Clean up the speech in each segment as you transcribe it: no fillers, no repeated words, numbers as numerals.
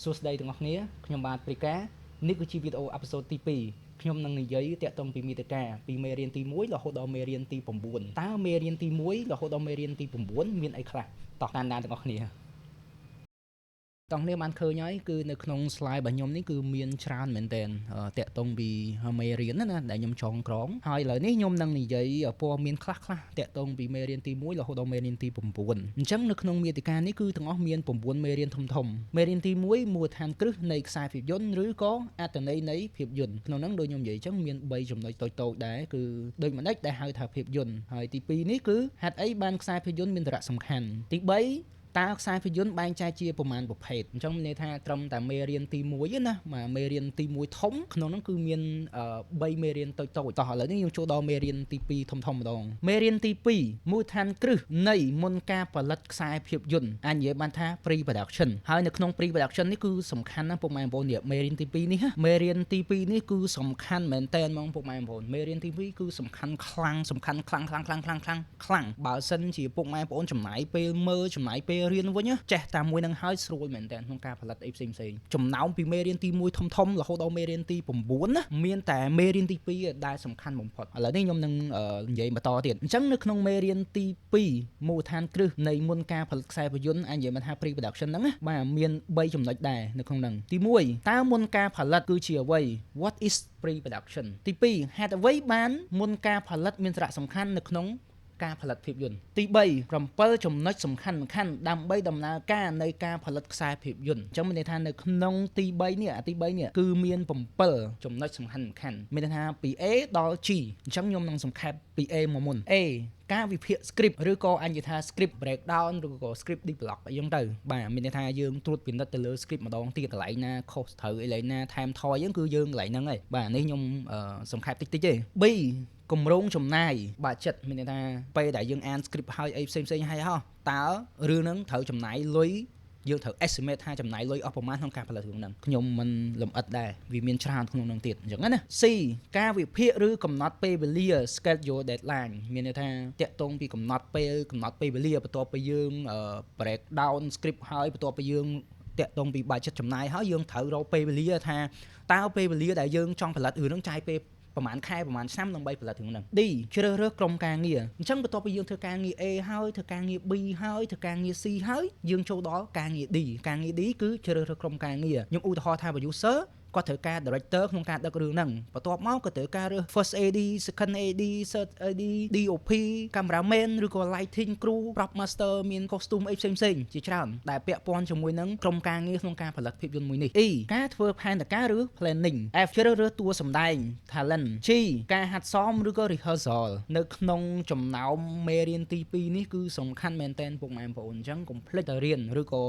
សួស្តីទាំងអស់គ្នាខ្ញុំបាទព្រីកានេះគឺជាវីដេអូ episode ទី2ខ្ញុំនឹងនិយាយតាក់ទងពីមាតិកាពីមេរៀនទី1រហូតដល់មេរៀនទី9តើមេរៀនទី1រហូតដល់មេរៀនទី9មានអីខ្លះតោះតាមដានទាំងអស់គ្នាតោះនេះបានឃើញហើយគឺនៅក្នុង slide របស់ខ្ញុំនេះគឺមានច្រើនមែនទែនតាក់ទងពីមេរៀនណាដែលខ្ញុំចងក្រងហើយឥឡូវនេះខ្ញុំនឹងនិយាយព័ត៌មានខ្លះខ្លះតាក់ទងពីមេរៀនទី1រហូតដល់មេរៀនទី9អញ្ចឹងនៅក្នុងមាតិកានេះគឺទាំងអស់មាន9មេរៀនធំធំមេរៀនទី1មូលដ្ឋានគ្រឹះនៃខ្សែភាពយន្តឬក៏អត្ថន័យនៃភាពយន្តក្នុងហ្នឹងដូចខ្ញុំនិយាយអញ្ចឹងមាន3ចំណុចតូចៗដែរគឺដូចម្ដេចដែលហៅថាភាពយន្តហើយទី2នេះគឺហេតុអីបានខ្សែភាពយន្តមានសារៈសំខាន់ទី3តើខ្សែភាពយន្តបែងចែកជាប្រមាណប្រភេទអញ្ចឹងមានន័យថាត្រឹមតែមេរៀនទី1ណាបាទមេរៀនទី1ធំក្នុងនោះគឺមាន3មេរៀនតូចតូចតោះឥឡូវនេះយើងចូលដល់មេរៀនទី2ធំធំម្ដងមេរៀនទី2មូលដ្ឋានគ្រឹះនៃមុនការផលិតខ្សែភាពយន្តអាចនិយាយបានថា pre production ហើយនៅក្នុង pre production នេះគឺសំខាន់ណាស់ពុកម៉ែបងប្អូននេះមេរៀនទី2នេះមេរៀនទី2នេះគឺសំខាន់មែនតើហ្មងពុកម៉ែបងប្អូនមេរៀនទី2គឺសំខាន់ខ្លាំងសំខាន់ខ្លាំងខ្លាំងខ្លាំងខ្លាំងខ្លាំងខ្លាំងបើសិនជាពុកម៉ែបងប្អូនចំណាយពេលមើលចំណាយពេលរៀនវិញចេះតាមមួយនឹងហើយស្រួលមែនតើក្នុងការផលិតអីផ្សេងផ្សេងចំណោមពីមេរៀនទី1ធំធំរហូតដល់មេរៀនទី9ណាមានតែមេរៀនទី2ដែលសំខាន់បំផុតឥឡូវនេះខ្ញុំនឹងនិយាយបន្តទៀតអញ្ចឹងនៅក្នុងមេរៀនទី2មូលដ្ឋានគ្រឹះនៃមុនការផលិតខ្សែភាពយន្តអាចនិយាយមកថា pre production ហ្នឹងណាបាទមាន3ចំណុចដែរនៅក្នុងហ្នឹងទី1តើមុនការផលិតគឺជាអ្វី What is pre production ទី2ហេតុអ្វីបានមុនការផលិតមានសារៈសំខាន់នៅក្នុងការផលិតភាពយន្តទី3 7ចំណុចសំខាន់សំខាន់ដើម្បីដំណើរការនៃការផលិតខ្សែភាពយន្តអញ្ចឹងមានន័យថានៅក្នុងទី3នេះអាទី3នេះគឺមាន7ចំណុចសំខាន់សំខាន់មានន័យថាពី A ដល់ G អញ្ចឹងខ្ញុំនឹងសង្ខេបពី A មកមុន A ការវិភាគ script ឬក៏អញនិយាយថា script breakdown ឬក៏ script develop អីចឹងទៅបាទមានន័យថាយើងត្រួតពិនិត្យទៅលើ script ម្ដងទៀតកន្លែងណាខុសត្រូវអីកន្លែងណាថែមថយហ្នឹងគឺយើងកន្លែងហ្នឹងហើយបាទនេះខ្ញុំសង្ខេបតិចតិចទេ B គម្រោងចំណាយបាទចិត្តមានន័យថាពេលដែលយើងអាន script ហើយអីផ្សេងផ្សេងហើយហោះតើរឿងហ្នឹងត្រូវចំណាយលុយយើងត្រូវ estimate ថាចំណាយលុយអស់ប្រមាណក្នុងការផលិតរឿងហ្នឹងខ្ញុំមិនលម្អិតដែរវាមានច្រើនក្នុងហ្នឹងទៀតអញ្ចឹងណា C ការវិភាគឬកំណត់ពេលវេលា schedule deadline មានន័យថាតាក់ទងពីកំណត់ពេលកំណត់ពេលវេលាបន្ទាប់ពីយើង break down script ហើយបន្ទាប់ពីយើងតាក់ទងពី budget ចំណាយហើយយើងត្រូវរកពេលវេលាថាតើពេលវេលាដែលយើងចង់ផលិតរឿងហ្នឹងចាយពេលប្រហែលខែប្រហែលឆ្នាំដើម្បីផលិតរឿងហ្នឹង D ជ្រើសរើសក្រុមការងារអញ្ចឹងបន្ទាប់ពីយើងធ្វើការងារ A ហើយធ្វើការងារ B ហើយធ្វើការងារ C ហើយយើងចូលដល់ការងារ D ការងារ D គឺជ្រើសរើសក្រុមការងារខ្ញុំឧទាហរណ៍ថា producer គាត់ត្រូវការ director ក្នុងការដឹករឿងហ្នឹងបន្ទាប់មកក៏ត្រូវការរើស first AD second AD third AD DOP cameraman ឬក៏ lighting crew prop master មាន costume អីផ្សេងផ្សេងជាច្រើនដែលពាក់ព័ន្ធជាមួយនឹងក្រុមការងារក្នុងការផលិតភាពយន្តមួយនេះ E ការធ្វើផែនការឬ planning F ជ្រើសរើសតួសម្ដែង talent G ការហាត់សមឬក៏ rehearsal នៅក្នុងចំណោមមេរៀនទី2នេះគឺសំខាន់មែនទែនពុកម៉ែបងប្អូនអញ្ចឹងកុំភ្លេចទៅរៀនឬក៏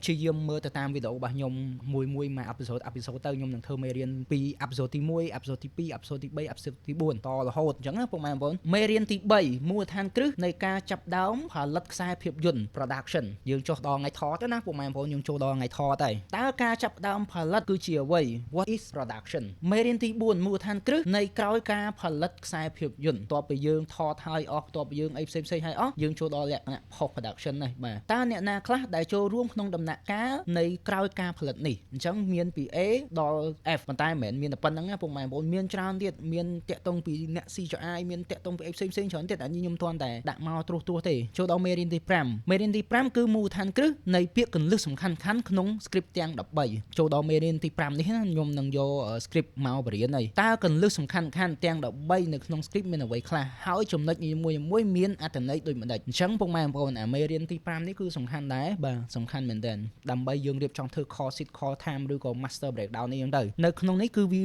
ព្យាយាមមើលទៅតាមវីដេអូរបស់ខ្ញុំមួយមួយមួយ episode episode ទៅខ្ញុំនឹងធ្វើមេរៀនពី episode ទី1 episode ទី2 episode ទី3 episode ទី4តរហូតអញ្ចឹងណាពុកម៉ែបងប្អូនមេរៀនទី3មូលដ្ឋានគ្រឹះនៃការចាប់ដើមផលិតខ្សែភាពយន្ត production យើងចុះដល់ថ្ងៃថតណាពុកម៉ែបងប្អូនយើងចូលដល់ថ្ងៃថតហើយតើការចាប់ដើមផលិតគឺជាអ្វី What is production មេរៀនទី4មូលដ្ឋានគ្រឹះនៃក្រោយការផលិតខ្សែភាពយន្តបន្ទាប់ពីយើងថតហើយអស់បន្ទាប់ពីយើងអីផ្សេងផ្សេងហើយអស់យើងចូលដល់លក្ខណៈ post production នេះបាទតើអ្នកណាខ្លះដែលចូលរួមក្នុងដំណាក់កាលនៃក្រោយការផលិតនេះអញ្ចឹងមានពី A ដល់ F ប៉ុន្តែមិនមែនមានតែប៉ុណ្្នឹងណាពុកម៉ែបងប្អូនមានច្រើនទៀតមានតាក់ទងពីអ្នក CGI មានតាក់ទងពីអីផ្សេងផ្សេងច្រើនទៀតអានេះខ្ញុំទាន់តែដាក់មកត្រួសត្រាសទេចូលដល់មេរៀនទី5មេរៀនទី5គឺមូលដ្ឋានគ្រឹះនៃពាក្យកន្លឹះសំខាន់ៗក្នុង script ទាំង13ចូលដល់មេរៀនទី5នេះណាខ្ញុំនឹងយក script មកបរៀនហើយតើកន្លឹះសំខាន់ៗទាំង13នៅក្នុង script មានអ្វីខ្លះហើយចំណុចនីមួយៗមានអត្ថន័យដូចម្ដេចអញ្ចឹងពុកម៉ែបងប្អូនអាមេរៀនទី5នេះគឺសំខាន់ដែរបាទសំខាន់មែនទែនដើម្បីយើងរៀបចំធ្វើ call sheet call time ឬក៏ master breakdown នេះហ្នឹងទៅនៅក្នុងនេះគឺវា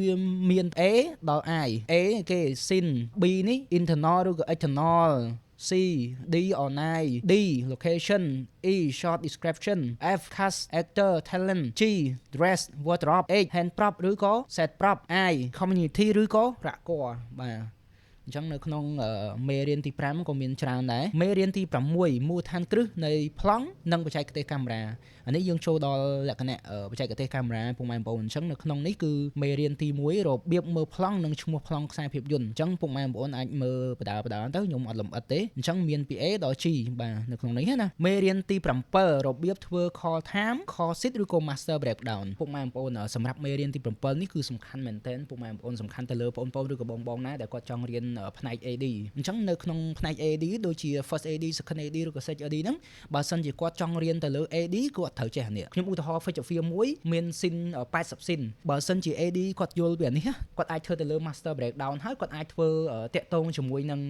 មាន A ដល់ I A គេ scene B នេះ internal ឬក៏ external C day or night D location E shot description F cast actor talent G dress wardrobe H hand prop ឬក៏ set prop I community ឬក៏raccord បាទ អញ្ចឹងនៅក្នុងមេរៀនទី5ក៏មានច្រើនដែរមេរៀនទី6មូលដ្ឋានគ្រឹះនៃប្លង់និងបច្ចេកទេសកាមេរ៉ាអានេះយើងចូលដល់លក្ខណៈបច្ចេកទេសកាមេរ៉ាពុកម៉ែបងប្អូនអញ្ចឹងនៅក្នុងនេះគឺមេរៀនទី1របៀបមើលប្លង់និងឈ្មោះប្លង់ខ្សែភាពយន្តអញ្ចឹងពុកម៉ែបងប្អូនអាចមើលបដាបដាទៅខ្ញុំអត់លម្អិតទេអញ្ចឹងមានពី A ដល់ G បាទនៅក្នុងនេះណាមេរៀនទី7របៀបធ្វើ call time call sheet ឬក៏ master breakdown ពុកម៉ែបងប្អូនសម្រាប់មេរៀនទី7នេះគឺសំខាន់មែនទែនពុកម៉ែបងប្អូនសំខាន់ទៅលើបងប្អូនឬក៏បងបងណាដែលគាត់ចង់រៀនផ្នែក AD អញ្ចឹងនៅក្នុងផ្នែក AD ដូចជា first AD second AD ឬក៏ third AD ហ្នឹងបើសិនជាគាត់ចង់រៀនទៅលើ AD គាត់ត្រូវចេះអានេះខ្ញុំឧទាហរណ៍ feature film មួយមាន scene 80 scene បើសិនជា AD គាត់យល់ពីអានេះគាត់អាចធ្វើទៅលើ master breakdown ហើយគាត់អាចធ្វើតាក់ទងជាមួយនឹង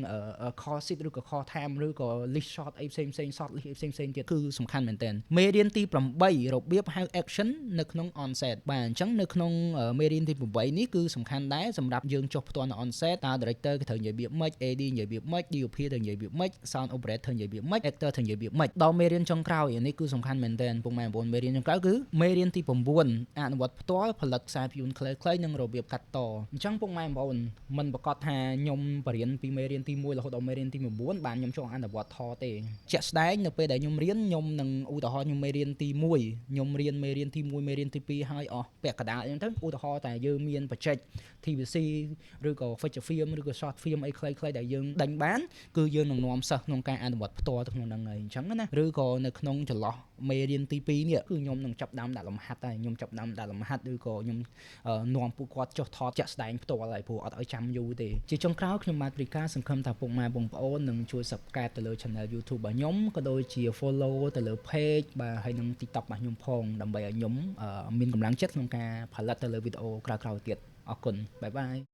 call sheet ឬក៏ call time ឬក៏ list shot អីផ្សេងផ្សេង shot list អីផ្សេងផ្សេងទៀតគឺសំខាន់មែនទែនមេរៀនទី8របៀបហៅ action នៅក្នុង on set បាទអញ្ចឹងនៅក្នុងមេរៀនទី8នេះគឺសំខាន់ដែរសម្រាប់យើងចុះផ្ទាល់នៅ on set តើ director គេត្រូវនិយាយរបៀបម៉េច AD និយាយរបៀបម៉េច DOP ត្រូវនិយាយរបៀបម៉េច sound operator ត្រូវនិយាយរបៀបម៉េច actor ត្រូវនិយាយរបៀបម៉េចដល់មេរៀនចុងក្រោយនេះគឺសំខាន់មែនទែនពុកម៉ែបងប្អូនមេរៀនចុងក្រោយគឺមេរៀនទី9អនុវត្តផ្ទាល់ផលិតខ្សែភាពយន្តខ្លីៗនិងរបៀបកាត់តអញ្ចឹងពុកម៉ែបងប្អូនមិនប្រកាសថាខ្ញុំបរៀនពីមេរៀនទី1រហូតដល់មេរៀនទី9បានខ្ញុំចង់អនុវត្តថទេជាក់ស្ដែងនៅពេលដែលខ្ញុំរៀនខ្ញុំនឹងឧទាហរណ៍ខ្ញុំមេរៀនទី1ខ្ញុំរៀនមេរៀនទី1មេរៀនទី2ហើយអស់ពាក់កណ្ដាលអញ្ចឹងទៅឧទាហរណ៍តែយើងមាន project TVC ឬក៏ feature film ឬក៏ short film អីខ្លីៗដែលយើងដេញបានគឺយើងនឹងនាំសិស្សក្នុងការអនុវត្តផ្ទាល់ទៅក្នុងហ្នឹងហើយអញ្ចឹងណាឬក៏នៅក្នុងចន្លោះមេរៀនទី2នេះគឺខ្ញុំនឹងចាប់ដើមដាក់លំហាត់ហើយខ្ញុំចាប់ដើមដាក់លំហាត់ឬក៏ខ្ញុំនាំពួកគាត់ចុះថតជាក់ស្ដែងផ្ទាល់ហើយព្រោះអត់ឲ្យចាំយូរទេជាចុងក្រោយខ្ញុំបាទព្រីកាសង្ឃឹមថាពុកម៉ែបងប្អូននឹងជួយ Subscribe ទៅលើ Channel YouTube របស់ខ្ញុំក៏ដូចជា Follow ទៅលើ Page បាទហើយនិង TikTok របស់ខ្ញុំផងដើម្បីឲ្យខ្ញុំមានកម្លាំងចិត្តក្នុងការផលិតទៅលើវីដេអូក្រោយៗទៀតអរគុណ bye bye.